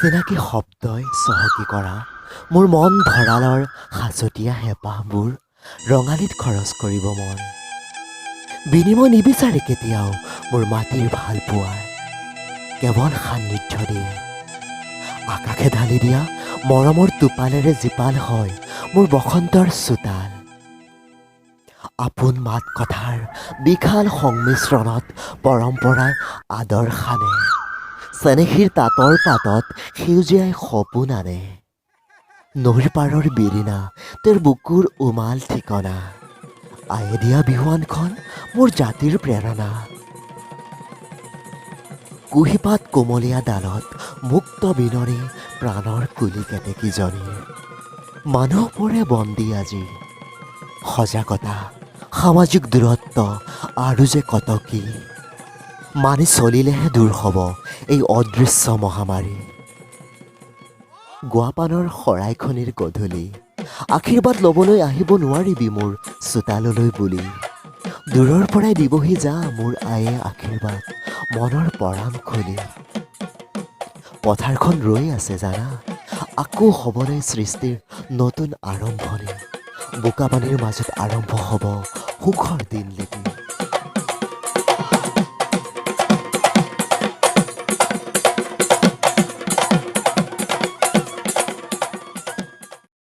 চিনাকি শব্দই চহকী কৰা মোৰ মন ভঁৰালৰ সাঁচতীয়া হেঁপাহবোৰ ৰঙালীত খৰচ কৰিব মন। বিনিময় নিবিচাৰে কেতিয়াও মোৰ মাটিৰ ভালপোৱাৰ, কেৱল সান্নিধ্য দিয়ে। আকাশে ঢালি দিয়া মৰমৰ টোপালেৰে জীপাল হয় মোৰ বসন্তৰ চোতাল। আপোন মাত কথাৰ বিশাল সংমিশ্ৰণত পৰম্পৰাই আদৰ সানে। চেনেহীৰ তাঁতৰ পাতত সেউজীয়াই সপোন আনে। নৈৰ পাৰৰ বিৰিণা তেওঁৰ বুকুৰ উমাল ঠিকনা। আয়ে দিয়া বিহুৱানখন মোৰ জাতিৰ প্ৰেৰণা। কুঁহিপাত কোমলীয়া ডালত মুক্ত বিননি প্ৰাণৰ কুলি কেতেকীজনীৰ। মানুহবোৰে বন্দী আজি। সজাগতা, সামাজিক দূৰত্ব আৰু যে কত কি মানি চলিলেহে দূৰ হ'ব এই অদৃশ্য মহামাৰী। গোৱাপানৰ শৰাইখনিৰ গধূলি আশীৰ্বাদ ল'বলৈ আহিব নোৱাৰিবি মোৰ চোতাললৈ বুলি দূৰৰ পৰাই দিবহি যা মোৰ আয়ে আশীৰ্বাদ মনৰ পৰাণ খুলি। পথাৰখন ৰৈ আছে জানা, আকৌ হ'বলৈ সৃষ্টিৰ নতুন আৰম্ভণি। বোকা পানীৰ মাজত আৰম্ভ হ'ব সুখৰ দিনলিপি।